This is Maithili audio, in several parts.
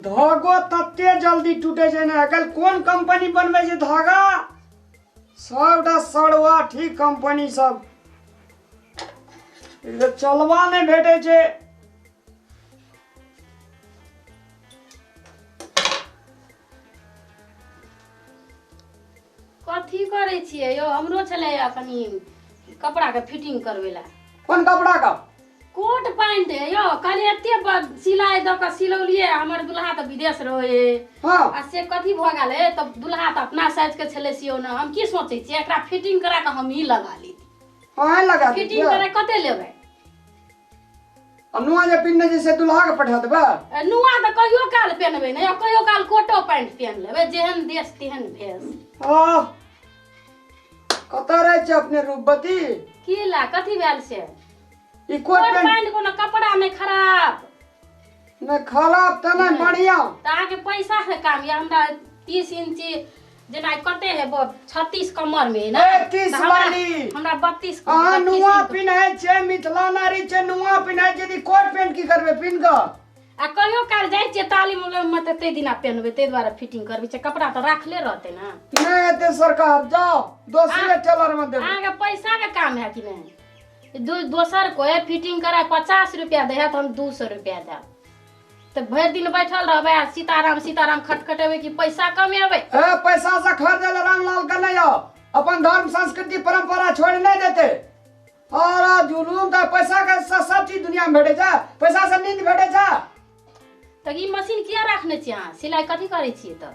धागो तते जल्दी टूटे छै ने, आइकाल्हि कोन कंपनी बनबै छै धागा, सबटा सड़ुआ ठीक कंपनी सब चलबा नहि भेटै छै। कथी करै छियै यौ? हमरो छलै कनि कपड़ाके फिटिंग करबै लए। कोन कपड़ा का? कोट पैंट है यौ। कहलियै एते सिलाइ दऽ कऽ सिलौलियै, हमर दुल्हा तऽ विदेश रहै। आ से कथी भऽ गेलै तऽ दुल्हा तऽ अपना साइज के छलै सियौने। हम की सोचै छियै, एकरा फिटिंग करा कऽ हमही लगा ली। अहें लगा फिटिंग करा कते लेबै? आ नुआ जे पिन्हने छै से दुल्हा के पठा देबै? नुआ तऽ कहियो काल पेनबै ने, कहियो काल कोटो पैंट पेन लेबै। जेहन देश तेहन भेष। आह, कतऽ रहै छै अपने रूपवती? की ला कथी भेल से? ई कोट पैंट कोनो कपड़ा नहि खराब? नहि खराब तऽ नहि, बढ़िया। तऽ अहाँके पैसा से काम यऽ। हमरा 30 इंची जेना कते है, 36 कमर में ने, 30 वाली हमरा 32। अहाँ नुआ पिन्है छै, मिथिला नारी छै, नुआ पिन्है छै, कोट पैंट की करबै पिन्ह कऽ? आ कहियो काल जाइ छियै तालीम उलीम तऽ ताहि दिना पेनबै, ताहि दुआरे फिटिंग करबै छै। कपड़ा तऽ राखले रहतै ने। नहि हेतै सरकार, जाओ दोसरे टेलर में देबै। अहाँके पैसा के काम है कि नहि? दोसर कोइ फिटिंग कराय 50 रुपया दै है तऽ हम 200 रुपया देब। तऽ भरि दिन बैठल रहबै आ सीताराम सीताराम खटखटेबै कि पैसा कमेबै? ए, पैसा से खरीदे ला रामलाल के नहीं आओ, अपन धर्म संस्कृति परंपरा छोड़ नहीं देते। और जुलूम तऽ पैसा के सब चीज दुनिया में भेटै छै, पैसा से नींद भेटै छै। तऽ ई मशीन किया राखने छियै अहाँ? सिलाइ कथी करै छियै तऽ?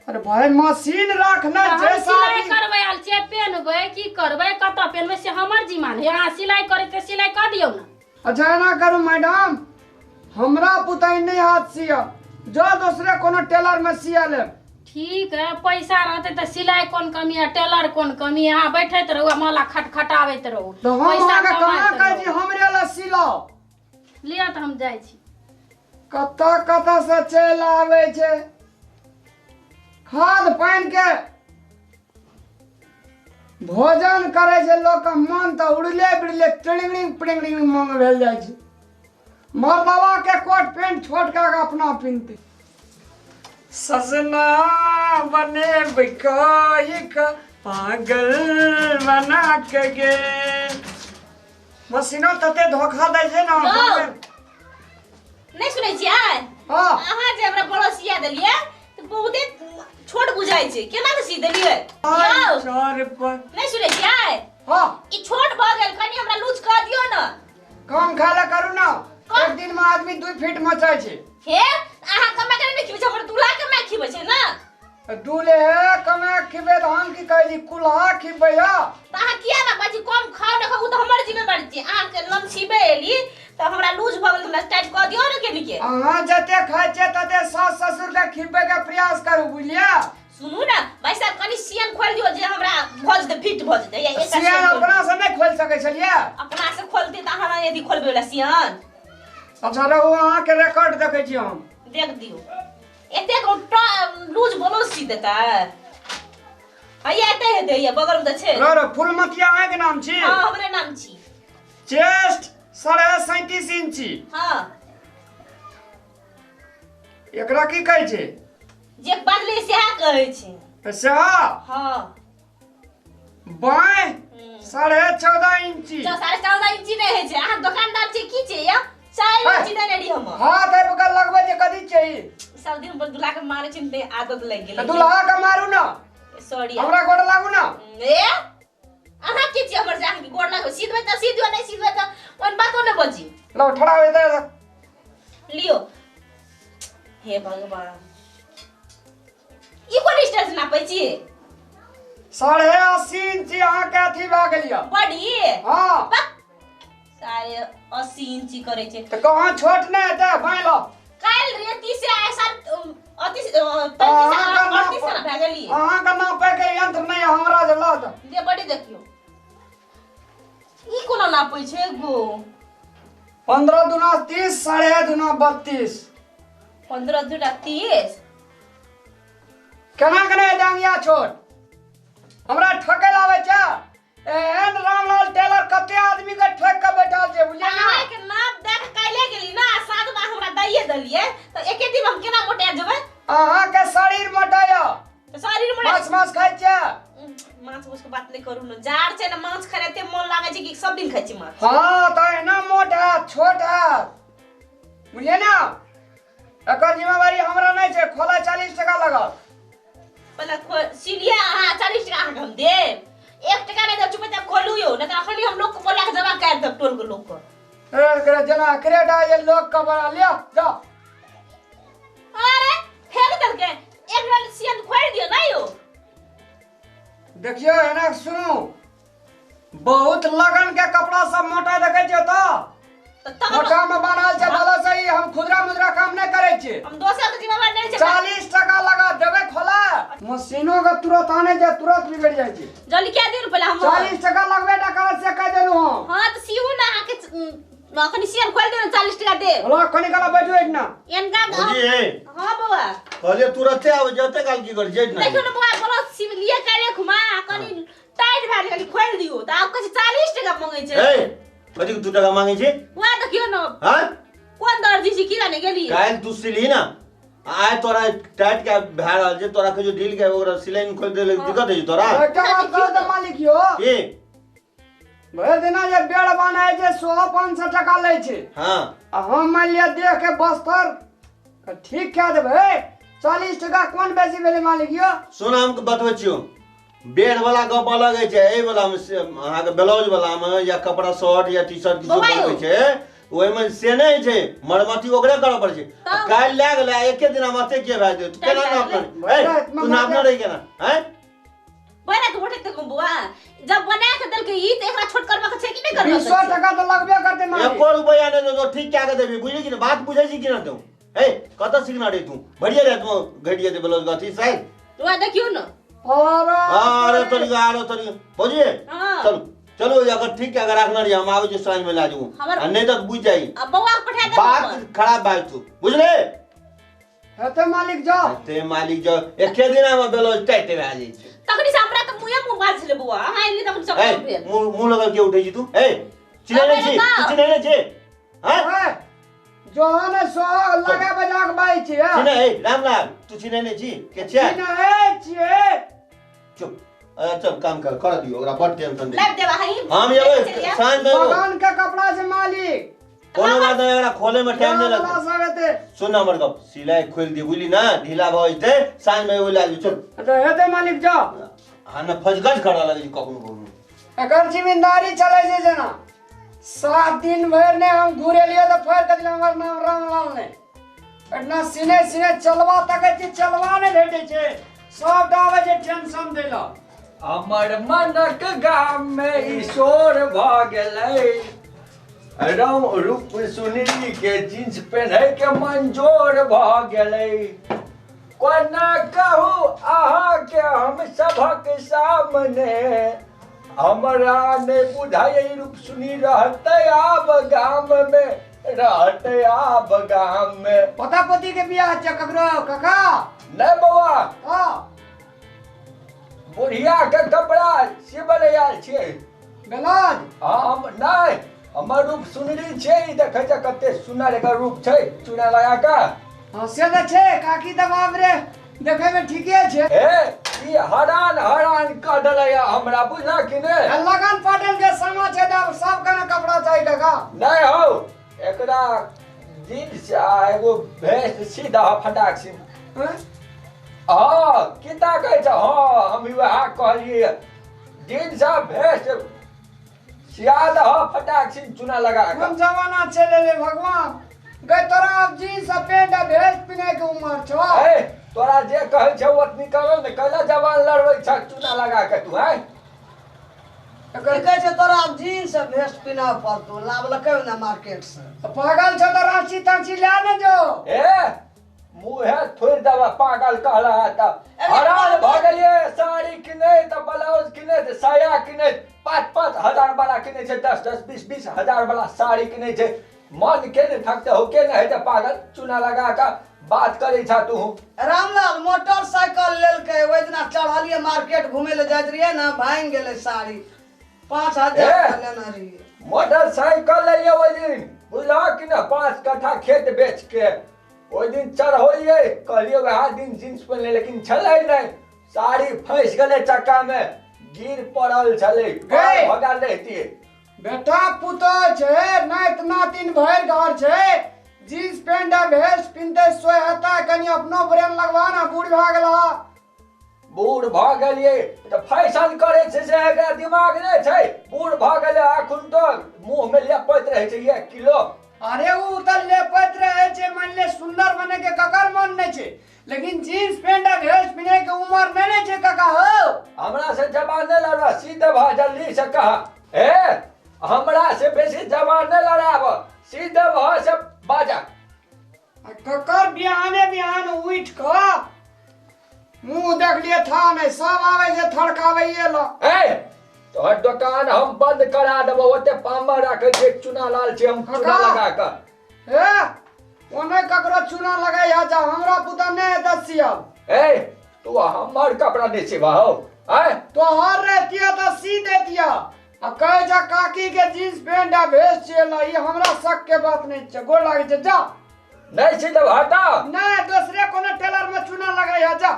अरे भाई, मशीन राखना छै, सिलाइ करबै आयल छियै, पेनबै की करबै, कतऽ पेनबै से हमर जिम्मा नहि। अहाँ सिलाइ करै छियै, सिलाइ कऽ दियौ ने। अच्छा एना करू मैडम, हमरा पुतै नहि हाथ सिया, जो दोसरे कोनो टेलर में सिया लेब। ठीक है, पैसा रहतै तऽ सिलाइ कोन कमी है, टेलर कोन कमी है। अहाँ बैठैत रहू आ माला खटखटाबैत रहू। तऽ हम अहाँके कहाँ कहै छी हमरे लए सिलाउ? लिअ तऽ हम जाइ छी। कतऽ कतऽ से चलि आबै छै, खाद पानि के भोजन करै छै लोकके मन तऽ उड़ले बिड़ले टिड़िंग पिड़िंग मन भेल जाइ छै। मर्दवा के कोट पैंट छोट कऽ के अपना पिन्हतै। सजना बने कऽ पागल बना के गेल। मशीनो तते धोखा दै छै ने। यौ। नहि सुनै छियै? हँ। अहाँ जे हमरा ब्लाउज सिया देलियै तऽ बहुते छोट बुझाइ छै, केना के सी देलियै यौ? चार पर नहि सुनै छियै? हँ। ई छोट भऽ गेल, कनि हमरा लूज कऽ दियौ ने। कम खाय लए करू ने, कम? एक दिन में आदमी 2 फीट मचाइ छै। हे, अहाँ कमा के नहि खिबै छै, हमर दूल्हा कमा के खिबै छै ने। दूल्हे कमा के खिबै तऽ हम की कहै छी, कुल्हा खिबै है। तऽ अहाँ किया ने बाजी कम खाउ ने खाउ, ओ तऽ हमर जिम्मेवारी छै। अहाँके लम छिबै एली तऽ हमरा लूज भऽ गेल, हमरा टाइट कऽ दियौ ने कनिके। अहाँ जते खाइ छियै तते सास ससुर के खिबै के प्रयास करू, बुझलियै? सुनू ने भाई साहब, कनि सियन खोलि दियौ जे हमरा भऽ जेतै, फिट भऽ जेतै। या एकटा सियन सियन खोलि अपना से नहि खोलि सकै छलियै? अपना से खोलती तऽ अहाँ यदि खोलबै वला सियन। अच्छा रहू, अहाँके रिकॉर्ड देखै छी हम। देख दियौ, एतेक लूज ब्लाउज सी देतै। हैया एते हेतै, हैया बगल मे तऽ छै। रह रह, फूलमतिया अहाँके नाम छी? हँ, हमरे नाम छी। चेस्ट 37.5 इंची। हँ। एकरा की कहै छै? जे बजली सएह कहै छै। सएह? हँ। बाएं 14.5 इंची। 14.5 इंची नहि होइ छै। अहाँ दोकानदार छी की छै यौ? 4 हे। इंची देने रही हम। हाथ आबि कऽ लगबै छै, कथी छै ई? सब दिन पर दुल्हा के मारै छै ने, आदत लागि गेलै। तऽ दुल्हा के मारू ने। सॉरी। हमरा गोड़ लागू ने। ए, अहाँ की छियै हमर से अहाँके गोड़ लागू? सीधबै तऽ सीधियौ, नहि सीधबै तऽ ओहन बातो नहि बजी। लौ ठड़ा होइ तऽ लियो। हे भगवान, ई कोन स्टाइल से नापै छियै? 80.5 इंची अहाँके अथी भए गेल यऽ। बड़ी? हँ। 80.5 इंची करै छै। तऽ कहाँ छोट नहि हेतै, बाँहि लऽ। काल्हि रे 30 आइ साल अति 33 38 ना भए गेली। अहाँके नापै के यंत्र नहि यऽ, हमरा जे लऽ दऽ। दे बड़ी देखियौ, ई कोना नापै छै गो? 15 दूना 30, साढ़े दूना 32। 15 दूना 30। केना केना हेतै अंगिया छोट? हमरा ठकै लए आबै छै? एहन रामलाल टेलर कते आदमी के ठोक के बैठल छै बुझलियै ना? अहाँके नाप दए के काल्हि गेली ना, साँझमे अहाँ हमरा दैये देलियै तऽ एके दिन हम केना मोटा जेबै? अहाँके शरीर मोटा यऽ। तऽ शरीर मोटा। माछ माछ खाइ छियै? माछ माछ के बात नहि करू ने, जाड़ छै ने, माछ खाइ एते मोन लागै छै कि सब दिन खाइ छी माछ। हँ तऽ एना मोट हैत, छोट हैत, बुझलियै ने? एकर जिम्मेवारी हमरा नहि छै। खोला 40 टका लागत। पहिले सिलियै अहाँ, 40 टका अहाँके हम देब। 1 टका नहि देब, चुपचाप खोलू यौ, नहि तऽ अखनी हम लोकके बोला के जमा करि देब, टोलके लोकके। जेना क्रेटा जे लोक के बना लिअ जाओ। अरे फेंक देलकै, एक बेर सियन खोलि दियौ ने यौ। देखियौ एना सुनू, बहुत लगन के कपड़ा सब मोटा देखै छियै तऽ मोटा में बनल छै भला सही। हम खुदरा मुदरा काम नहि करै छियै, हम दोसर के जिम्मेवार नहि छै। 40 टका लगा देबै खोला, मशीनो के तुरंत आनै छै, तुरंत बिगड़ जाइ छै। जल्दी क्या दियौ ने पहिले हम। 40 टका लगबे टा करत से कहि देलहुँ हम। हँ तऽ सीउ ने अहाँके, अखनी सियन खोलि दियौ ने, 40 टका देब। हलो कनि काल बैठू एहिठिना। एनका। भौजी हे। हँ बौआ। कहलियै तुरते आबै, जते काल की कर जेठ देखियौ ने बौआ, ब्लाउज सिलियै काल्हि खुमा, कनि टाइट भए गेल, खोलि दियौ तऽ आब कहै छै 40 टका मंगै छै। ए कथी के 2 टका मांगै छै? वएह देखियौ ने। हाँ? कोन दर्जी छी की जाने गेली। काल्हि तू सिलही ना, आइ तोरा टाइट के भए रहल छै, तोरा कहियो ढील के ओकरा सिलाइन खोलि देले दिक्कत होइ छै तोरा? एकटा बात कहू तऽ मालिक यौ। की? भरि दिना जे बेड़ बनाय छै 100-500 टका लै छै। हाँ। आ हम मानि लिअ देह के बस्तर ठीक कए देबै, 40 टका कोन बेसी भेलै मालिक यौ? सुन हम बतबै छियौ, बेड वाला गप अलग होइ छै, एहि वाला मे अहाँके ब्लाउज वाला मे या कपड़ा शर्ट या टी शर्ट किछो बनबै छै ओहिमे से नहि होइ छै, मरम्मती ओकरे करऽ पड़ै छै। काल्हि लए गेलै, एके दिन हम एते के भए जेतै, केना नापने रही? तू नापने रही केना? आँय बना के मोटे तक बुआ जब बना के देलकै ई तऽ एकरा छोट करबा के छै कि नहि करबा के? 200 टका तऽ लगबे करतै मालिक। एको रुपैआ नहि देतौ, ठीक कए के देबही, बुझली कि नहि? बात बुझै छी कि नहि तू? हे कतऽ सीखना रे तू? बढ़िया रे तू घटिया दे ब्लाउज अथी साइज। वएह देखियौ ने। अरे तोरी अरे तोरी भौजी चलू चलू, अगर ठीक कए के राखना रही हम आबै छी साँझ में लए जेबो, आ नहि तऽ बुझि जाइ आ बौआ के पठा देब। बात खराब भाई तू, बुझले? हेतै मालिक जाओ। हेतै मालिक जाओ, एके दिन में ब्लाउज टाइट भए जाइ छै। तखनी से हमरा तऽ मुँहे मुँह बाज छलै बौआ, अहाँ एलियै तखन सब भेल। मुँह लगल के उठै छी तू? ए चिन्है नहि छी? तू चिन्है नहि छी? हैं जो ने सो लगा बजा के बाई छी। चिन्है ए रामलाल, तू चिन्है नहि छी? के छियै? चिन्है छियै। चुप, चल काम कर, कर दियौ ओकरा, बड टेंशन दे। लाइब देब अहीं। हम जेबै साँझ में। बगान के कपड़ा छै मालिक। कोनो बात नहि, एकरा खोले में टाइम नहि लगतै। सुन हमर गप, सिलाई खोलि दियौ बुझली ना, ढीला भऽ जेतै, साँझ में एगो लए लियौ चल। अच्छा हेतै मालिक जाओ। हाँ ने फजगज करऽ लगै छै कखनो कखनो। एकर जिम्मेदारी चलै छै जेना 7 दिन भरि नहि हम घुरेलियै तऽ फाड़ि के देलियै, हमर नाम रामलाल नहि। एतना सीने सीने चलवा तकै छी, चलवा नहि भेटै छै, सब आबै छै टेंशन दै लए। हमर मनक गाम में ई शोर भऽ गेलै, राम रूप सुनरी के जींस पेन्है के मंजोर भऽ गेलै। कोना कहू अहाँके हम सभक सामने, हमरा नहि बुझाइ रूप सुनी रहतै आब गाम में, रहतै आब गाम में। पोता पोती के बियाह छै ककरो काका? नहि बौआ। हाँ। बुढ़िया के कपड़ा सिबल आयल छै। ब्लाउज? हम नहि, हमर रूप सुनरी छै, देखै छै कते सुनर एकर रूप छै, चूना लगा कऽ। हाँ से तऽ छै काकी, तऽ बाप रे देखै में ठीके छै। हे ई हरान हरान कऽ देलै हमरा, बुझला कि नहि? लगन पाटन के समा छै तऽ सब के कपड़ा चाही काका। नहि हौ, एकरा जींस आ एगो भेस्ट सीधा फटाक सिन। हाँ किता कहै छै? हाँ हम वएह कहलियै, जींस आ भेस्ट सिया दह फटाक सिन चूना लगा कऽ। कोन जमाना चलि एलै भगवान गै, तोरा आब जींस आ पेंट आ भेस्ट पिन्है के उमर छौ। ए तोरा जे कहै छै ओतनी करौ ने, कैला जवान लड़बै छ चूना लगा के तू? हैं की कहै छै तोरा आब जींस आ भेस्ट पिन्हऽ पड़तौ, लाबलकै ने मार्केट से। पागल छौ तऽ राँची ताँची लए ने जो। ए मुँहे थोड़ि देबऽ, पागल कहला है तऽ। हरान भऽ गेलियै, साड़ी किनै तऽ ब्लाउज किनै तऽ साया किनै, 5-5 हजार वाला किनै छै, 10-10 20-20 हजार वाला साड़ी किनै छै। मन के ने थकते हो, के ने हेतै पागल, चूना लगा कऽ बात करै छा तू। रामलाल मोटरसाइकिल लेलकै, ओहि दिना चढ़लियै मार्केट घुमै लए जाइत रहियै ने, भाङि गेलै साड़ी। 5000 ए। लेना रहिए। मोटरसाइकिल लेलियै ओहि दिन, बुझलह कि ने? 5 कट्ठा खेत बेच के ओहि दिन चढ़ौलियै, कहलियै वएह दिन जींस पहिनले, लेकिन छलै नहि, साड़ी फँसि गेलै चक्का मे, गिर पड़ल छलै, गै। भगा रहितियै। बेटा पुतोह छै, नाति नातिन भरि घर छै, जींस पेंट आ भेस्ट पिन्हते सोए हेतै, कनि अपनो ब्रेन लगवा ना, बूढ़ भए गेलह। बूढ़ भऽ गेलियै तऽ फैशन करै छै से एकरा दिमाग नहि छै। बूढ़ भऽ गेलै अखन तऽ मुँह मे लेपैत रहै छै 1 किलो। अरे उ तऽ लेपैत रहै छै, मान ले सुंदर बने के ककर मन नहि छै, लेकिन जींस पेंट आ भेस्ट पिन्है के उमर नहि ने छै काका हो। हमरा से जवान नहि लड़बा, सीधे भऽ जल्दी से कह। ए हमरा से बेसी जवान नहि लड़ाब, सीधे भऽ से बाजा। आ ककर बिहाने बिहान उठि कऽ मुँह देखलियै था नहि, सब आबै छै थड़काबैये लए। ए तोहर दोकान हम बंद करा देबो, ओते पामा राखै छै, चूना लाल छै, हम चूना काका। लगा कऽ। हे ओने ककरो चूना लगाइ जा, हमरा पुता नहि हेतै सियल। ए तू हमर कपड़ा नहि सिबा हौ? आँय तोहर रहतियै तऽ सी दैतियै, आ कहै छै काकी के जींस पेंट आ भेस्ट छियै, ई हमरा शक के बात नहि छै। गोर लागै छै, जा। नहि सी देबो हटा। नहि, दोसरे कोनो टेलर में चूना लगाइ जा।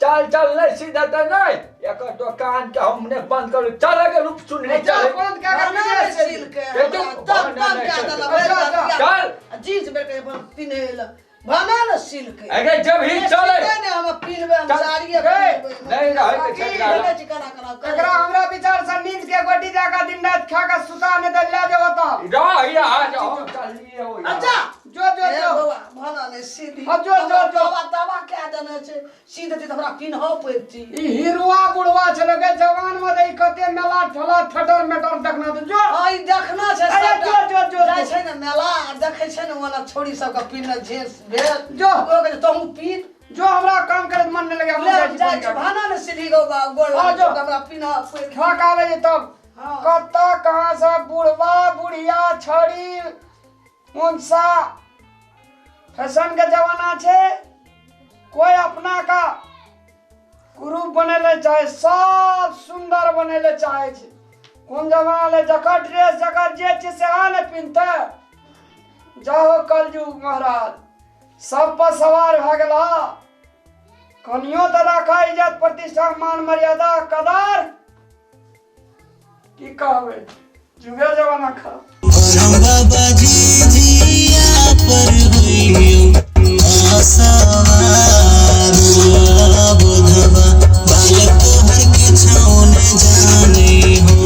चल चल, नहि सी देतै नहि, एकर दोकान के हम नहि बंद करू। चल गे रूप सुनरी, जा चल। बंद कए कऽ भाना विदेश नहि चलि। सील के बेटू, हमरा तब भाना तब नहि कए सील देलक, के। भरि चल, चल। जींस बेर के अपन पिन्है लए भाना ने सील के। अगे जब ही चले नहीं हम पिन्हबै, हम चल। साड़िए गै, पिन्हबै। नहि रहै के छै एकरा। देखै छी केना केना करै एकरा हमरा विचार से नींद के गोटी दए कऽ दिन राति खा कऽ सुता, नहि तऽ लए जेबो तब। रह या हम चलिए हो। अच्छा जो जो ए जो बौआ, भाना नहि सीधी। हाँ, जो, जो, जो। तवा तवा कए देने छै, सीध देती तऽ हमरा पिन्हऽ पड़ती। ई हिरुआ बुढ़वा छलै गे जवान में, तऽ ई कते मेला ठेला ठटर मेटर देखना तऽ जो। हाँ ई देखना छै अरे सबटा। जो, जो, जो, जाइ जो। छै ने मेला आ देखै छै ने ओना छोरी सबके पिन्हने जींस भेल। जो। ओ कहै छै तोहूँ पिन्ह। जो हमरा काम करैत मन नहि लगे, हम ले जाइ छी जाइ बंद छी कऽ कऽ। भाना ने सीधी गौ बा गोर हाँ, लागै जो। छै, हमरा पिन्हऽ पड़ती। खा कऽ आबै छै तब। हाँ। कतऽ कहाँ से बुढ़वा बुढ़िया छड़ी उनसा फैशन के जमाना छै, कोई अपना का कुरूप बनेले चाहे, सब सुंदर बनेले चाहे छै। कोन जमाना ले जकर ड्रेस जकर जे छै सेहा ने पिन्हतै। जाहो कलयुग महाराज, सब पर सवार भए गेला। कनियो तऽ राखा इज्जत प्रतिष्ठा मान मर्यादा कदर, की कहबै, जुगे जमाना खराब। बाबा जी जिया पर होइयो सवार, बोधवा बालक तोहर किछो न जाने हो,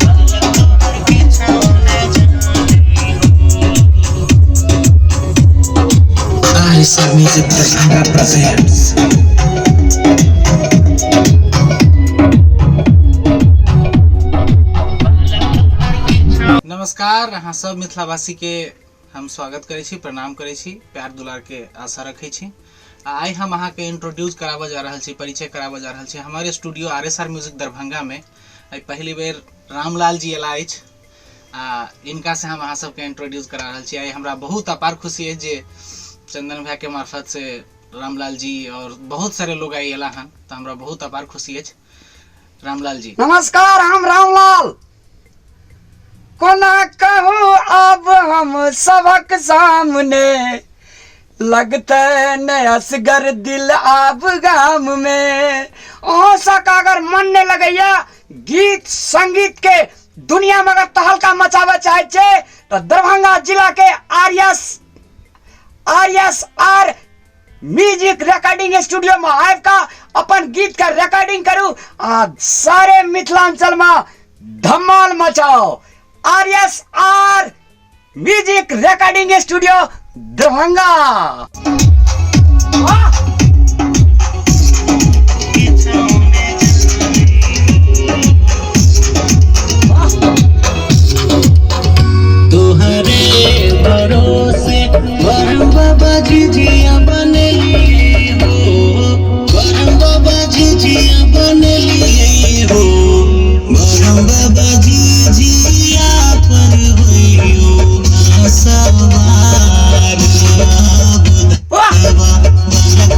बालक तोहर किछो न जाने हो। RSR Music Darbhanga presents. नमस्कार, अहाँ सब मिथिलावासी के हम स्वागत करै छी, प्रणाम करै छी, प्यार दुलार के आशा रखै छी। आ आइ हम अहाँके इंट्रोड्यूस कराबऽ जा रहल छी, परिचय कराबऽ जा रहल छी। हमारे स्टूडियो RSR music Darbhanga में आइ पहली बेर रामलाल जी एला अछि आ इनका से हम अहाँ सबके इंट्रोड्यूस करा रहल छी। आइ हमरा बहुत अपार खुशी अछि जे चंदन भैया के मार्फत से रामलाल जी और बहुत सारे लोग आइ एला हन, तऽ हमरा बहुत अपार खुशी अछि। रामलाल जी नमस्कार, हम रामलाल। कोना कहूँ अब हम सबक सामने, लगते न असगर दिल आब गाम में। अहाँ सबके अगर मन नहीं लगैया गीत संगीत के दुनिया में अगर तहलका मचाबऽ चाहै छै तऽ दरभंगा जिला के R S R music recording studio में आबि कऽ अपन गीत के रिकॉर्डिंग करू आ सारे मिथिलांचल में धमाल मचाओ। R S R music recording studio Darbhanga. वाह! किछो न जाने तोहरे भरोसे वरम बाबा झिझिया बनलिए हो, वरम बाबा झिझिया बनलिए हो, वरम बाबा झिझिया पर होइयो सवार, वाह! बालक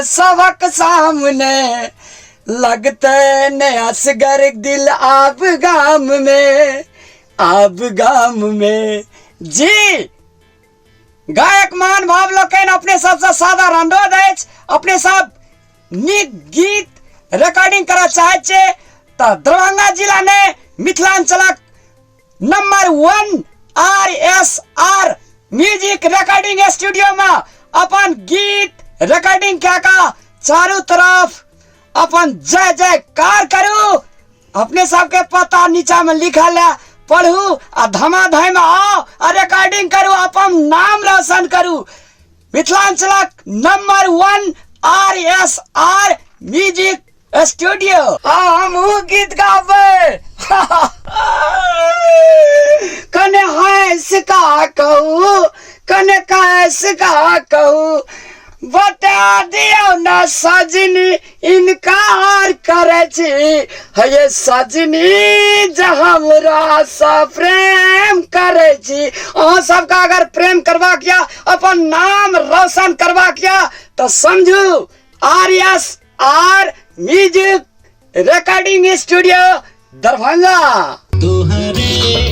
सबक सामने, लगते ने असगर दिल आब गाम में, आब गाम में। जी गायक मान भाव लोकनि अपने सबसँ सादर अनुरोध अछि, अपने सब नीक गीत रिकॉर्डिंग करऽ चाहै छियै तऽ दरभंगा जिला ने मिथिलांचलक number 1 R S R music recording studio में अपन गीत रिकॉर्डिंग कए कऽ चारू तरफ अपन जय जयकार करू। अपने सबके पता नीचा में लिखल है, पढ़ू आ धमाधम आओ आ रिकॉर्डिंग करू, अपन नाम रोशन करू। मिथिलांचलक number 1 R S R music studio. आ हमहूँ गीत गाबै, कने हंस का कहू, कने कैस का कहू, बता दियौ न सजनी इनकार करै छी, हे सजनी जे हमरा सँ प्रेम करै छी। अहाँ सबके अगर प्रेम करबाक या अपन नाम रोशन करबाक या तऽ समझू R S R music recording studio Darbhanga. तोहरे